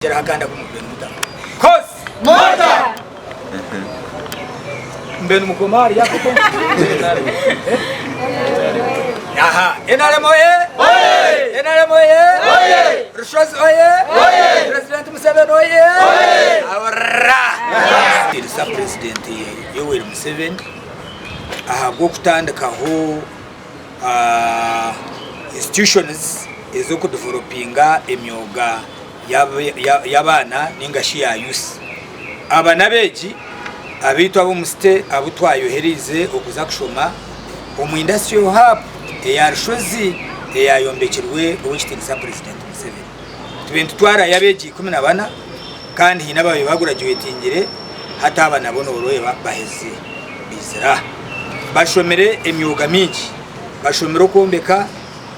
Gyeraho akandi aku mukube nimutaho. Kosi! Mota! Mbe nimukoma ahari ako Aha, NRM oye! Oye! NRM oye! Oye! Rushozi oye! Oye! President Museveni oye! Oye! Ahurra! Erisa President Yoweri Museveni ahabw'okutandikaho institutions ez'okudevelopinga emyoga y'abaana ninga shi ya youth. Aba n'abeegi abaitu ab'omu site abu twayohereize okuza kushoma omu industrial hub eya Rushozi eyayombekirwe Ow'ekitiinisa Purezidenti Museveni. Tube nitutwarayo abeegi 14 kandi haine ababaire bagurajuwetingire hati aba nabo noreeba baheze baizire aha. Bashomire emyoga mingi, bashomire okwombeka,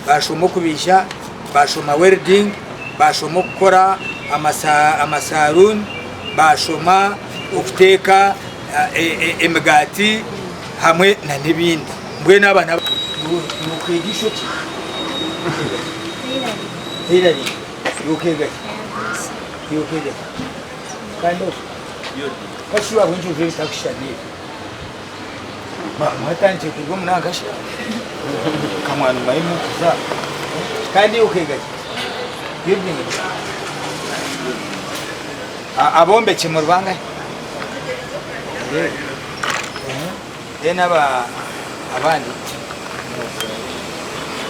baashoma okubaija, baashoma welding, baashoma okukora amasaruuni, baashoma okuteeka emigaati hamwe n'ebindi. Mbwenu aba n'aba. Nokwega eishokye? Tailoring. Iwe okeega ki? Iwe okeega ki? Kandi ogwo? Kasha iwe ahabw'enki ojwaire ebitakushushana ebi? Mwatandikire kuruga omu nankasha kamwana omaye mukuza kandi iwe okeega ki? Building. Abombeki muri bangahi? Then aba abandi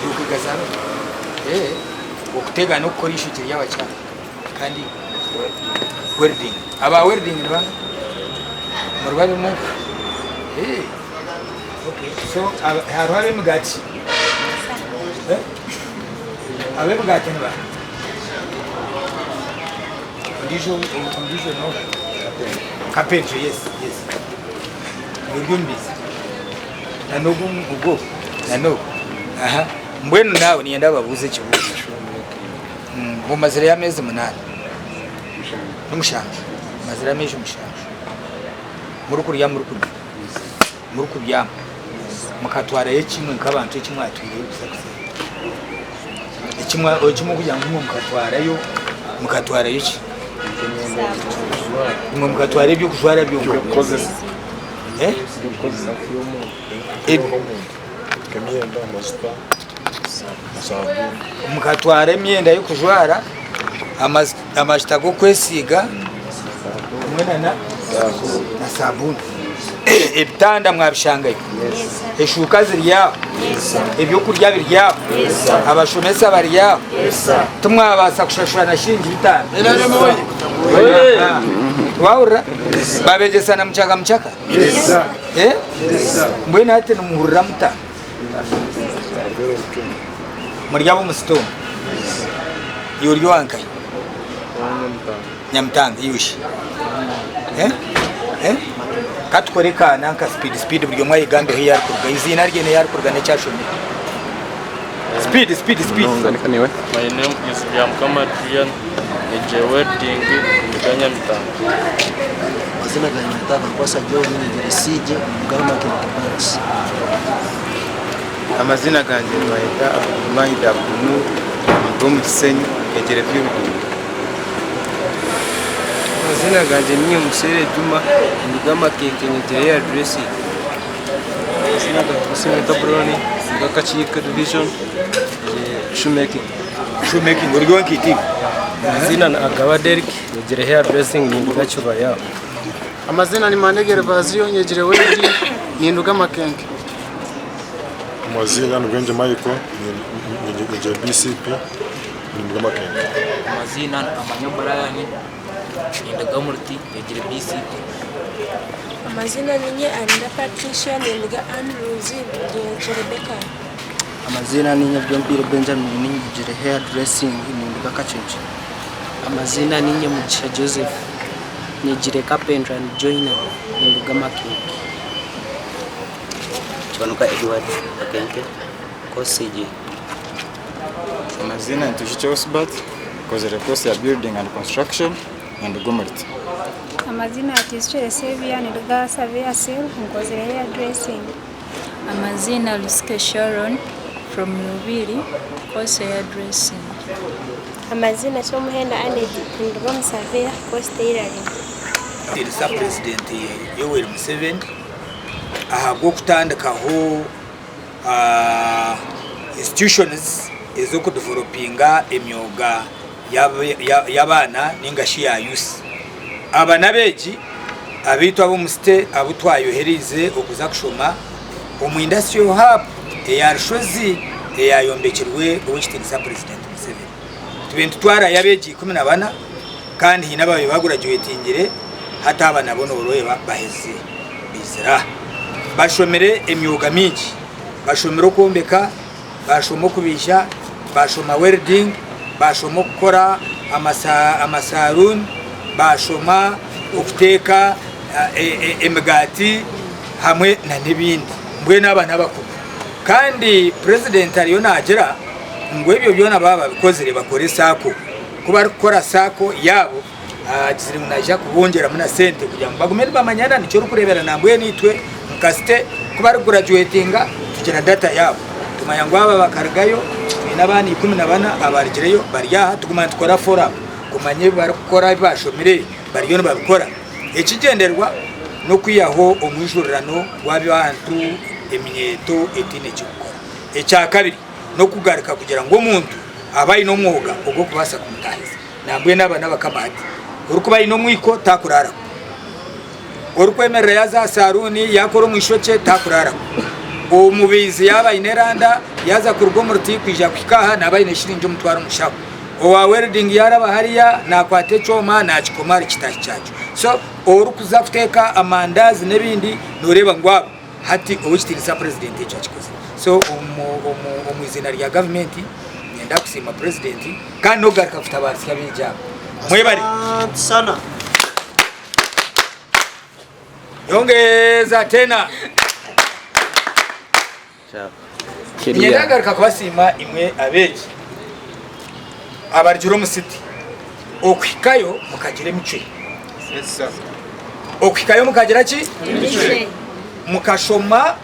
iwe okeega saruuni? Okutega n'okukora eishokye ry'abakyara kandi welding. Aba welding ni bangahi? Muri babiri mwenka? Okay, so hariho ab'emigaati? Ab'emigaati ni baha? Ondiijo ondiijo n'oha? Carpentry, yes, yes. Ori omubaizi? Na n'ogu ogwo na n'ogu. Aha. Mbwenu naawe niinyenda babuuze ekibuuzo. Omazireyo ameezi munaana? N'omushanju. Omazire ameezi mushanju murikurya murikunywa murikubyama mukatwarayo kimwe nk'abantu eki mwatwireyo kuza kuziika? Ekimwe kugira ngu imwe mukatwarayo mukatwarayo ki? Imwe mukatwara eby'okujwara byonka? Eh? Mukatwara emyenda y'okujwara, amajuta g'okwesiiga hamwe na saabuuni. Ebitanda mwabishangayo? Eshuuka ziri aho? Ebyokurya biri aho? Abashomesa bari aho? Timwabaasa kushashura na shiringi bitaano? Wahurira? Babegyesa na mukyaka mukyaka? Mbwenu hati nimuhurira muta? Muri ab'omu sitomu? Iwe ori owa nkahi? Nyamitanga. Iwe shi? Ka tukore ka nanka speed speed buri omwe ayegambeho ei arikuruga, eiziina rye n'ei arikuruga n'eki ashomire. Speed speed speed. My name is Byamukama Adrian, nyegire welding nduga Nyamitanga. Amazina gangye ninyetwa Akankwasa John nyegire CJ nduga Market Barracks. Amazina gangye nibayeta Abdulmahid Abdunur nduga omu Kisenyi nyegire building. Amazina gangye ninye Musere Juma nduga Makenke nyegire hair dressing. Amazina gangye ni Simon Brown nduga Kakiika division shoemaking. Shoemaking ori wenka itiiwe? Amazina ni Agaba Derrick nyegire hair dressing ninduga Kibaya. Amazina ni Mande Gervasio nyegire welding ninduga Makenke. Amazina ni Bwengye Michael nyegire BCP ninduga Makenke. Amazina ni Kamanya Brian ninduga Muruti nyegire BCP. Amazina ninye Arinda Patricia ninduga Andrews nyegire bakery. Amazina ninye Byompiire Benjamin nyegire hair dressing ninduga Kakyekye. Amazina ninye Mugisha Joseph nyegire carpentry and joinery ninduga Makenke. Kiwanuka Edward Makenke course CG. Amazina ni Tushukye Osbert nkozire course ya building and construction ninduga Omuriti. Amazina Tizicwere Saviour ninduga Surveyor Cell nkozire hair dressing. Amazina Lusike Sharon from Lubiri course hair dressing. Amazina Kyomuhendo Annet ninduga omu Surveyor course tailoring. Erisa Purezidenti Yoweri Museveni ahabw'okutandikaho institutions ez'okudevelopinga emyoga y'abaana ninga shi ya youth. Aba n'abeegi abaitu ab'omu site abu twayohereize okuza kushoma omu industrial hub eya Rushozi eyayombekirwe Ow'ekitiinisa Purezidenti Museveni. Tube nitutwarayo abeegi 14 kandi haine ababaire bagurajuwetingire hati aba nabo noreeba baheze baizire aha. Bashomire emyoga mingi, bashomire okwombeka, bashoma okubaija, bashoma welding, bashoma okukora amasaruuni, bashoma okuteeka emigaati hamwe n'ebindi. Mbwenu aba n'abakugu. Kandi Purezidenti ariyo naagira ngu ebyo byona baaba babikozire bakore saako. Ku barikukora saako yaabo, agizire ngu naija kubongyeramu na sente kugira ngu bagume nibamanyana. Nikyo orikureebera nambwenu itwe nka site ku barikugurajuwetinga tugira data yaabo. Tumanya ngu aba bakarugayo, twine abaana 14 abarugireyo bari aha, tuguma nitukora follow up kumanya ebi barikukora, ebi bashomire bariyo nibabikora. Ekigyendererwa n'okwihaho omwijurirano gw'abantu eminyeeto etaine ekirikukora. Ekyakabiri n'okugaruka kugira ngu omuntu abe aine omwoga ogw'okubaasa kumutaahiza. Nambwenu aba n'abakama hati. Orikuba aine omwiko taakuraaraho. Orikwemerera yaaza aha saruuni yaakora omu ishokye taakuraaraho. Omubaizi yaaba aine eranda yaaza kuruga omu ruti kwija kuhika aha naaba aine shiringi omutwaro omu nshaho. Owa welding yaaraba hariya naakwata ekyoma naakikoma ahari kitaahi kyakyo. So orikuza kuteeka amandaazi n'ebindi nooreeba ngu abo hati ow'ekitiinisa purezidenti ekyo akikozire. So omu iziina rya gavumenti niinyenda kusiima purezidenti kandi n'okugaruka kutabaaritsya abeegi aba. Mwebare. Sana. Nyongeza tena. Niinyenda kugaruka kubasiima imwe abeegi abarugire omu city okuhikayo mukagira emicwe. Okuhikayo mukagira ki? Mukashoma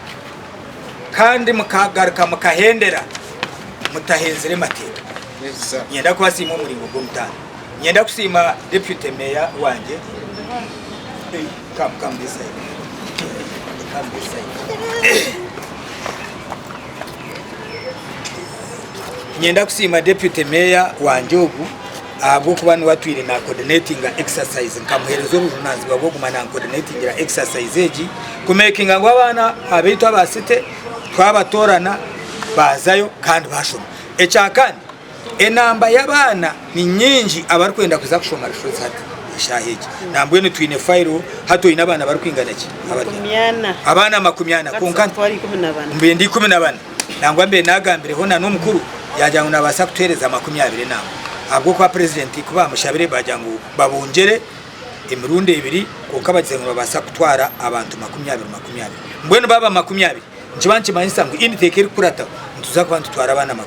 kandi mukagaruka mukahendera mutahenzire mateeka. Niinyenda kubasiima omu muringo gw'omutaano. Niinyenda kusiima Deputy Mayor wangye. Come, come this side. Come this side. Nyenda kusiima Deputy Mayor wangye ogu ahabw'okuba niwe atwire na coordinatinga exercise nkamuheereza obujunanizibwa bw'okuguma na coordinatingira exercise egi kumekinga ngu abaana abaitu aba city twabatoorana baazayo kandi baashoma. Ekyakandi Enamba y'abaana ni nyingi abarikwenda kuza kushoma Rushozi hati eshaaha egi. Nambwenu twine fayiro hati oine abaana barikwingana ki? Abaana 40 kwonka mbe ndi 14 nangwa mbe nagambireho na n'omukuru yaagira ngu nabaasa kutuheereza 20 nangwa ahabw'okuba purezidenti ku baamushabire baagira ngu babongyere emirundi ebiri kwonka bagize ngu nibabaasa kutwara abantu 20 20. Mbwenu baaba 20 nikiba nikimanyisa ngu initeeka erikukurataho nituza kuba nitutwara abaana 20.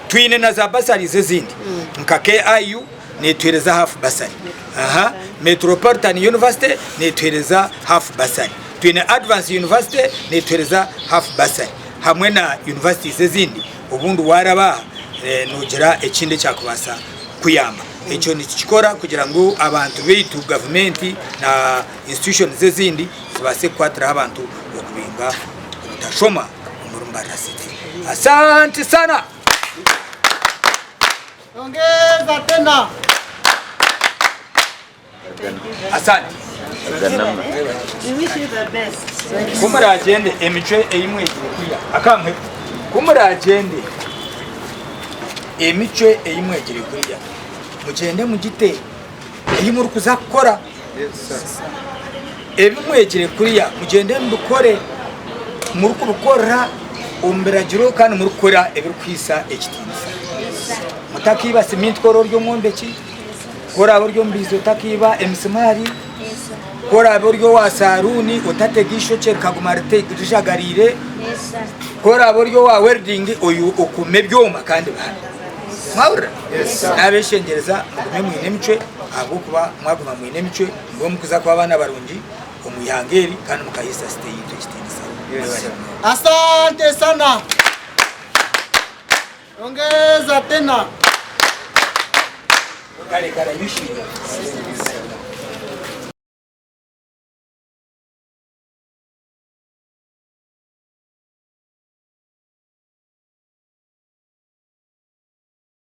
Twine na za bursaries ezindi nka KIU netuhereza half bursary, aha Metropolitan University netuhereza half bursary, twine Advance University netuhereza half bursary hamwe na universities ezindi obundi waraba aha nogira ekindi ekyakubaasa kukuyamba. Ekyo nitukikora kugira ngu abantu baitu gavumenti na institutions ezindi zibaase kukwatiraho abantu okubinga obutashoma. omuri Mbarara City. Asante sana. Ongeza tena. Asante. Ku muragyende emicwe ei mwegire kuriya akamwe ku muragyende emicwe ei mwegire kuriya mugyende mugite ei murikuza kukora Ebi mwegire kuriya mugyende mubikore murikubikorera omu biragiro kandi murikukora ebirikuhaisa ekitiinisa. Mutakiiba siminti ku oraba ori omwombeki, ku oraabe ori omubaizi otakiiba emisimaari, ku oraabe ori owa saruuni otatega eishokye rikaguma rijagariire, ku oraabe ori owa weridingi okume ebyoma kandi bihame. Mwahurira? Nabeshengyereza mugume mwine emicwe ahabw'okuba mwaguma mwine emicwe nibwo mukuza kuba abaana barungi omu ihanga eri kandi mukahaisa site yaitu ekitiinisa. Mwebare munonga. Asante sana. Ongeza tena. Kare karabishire.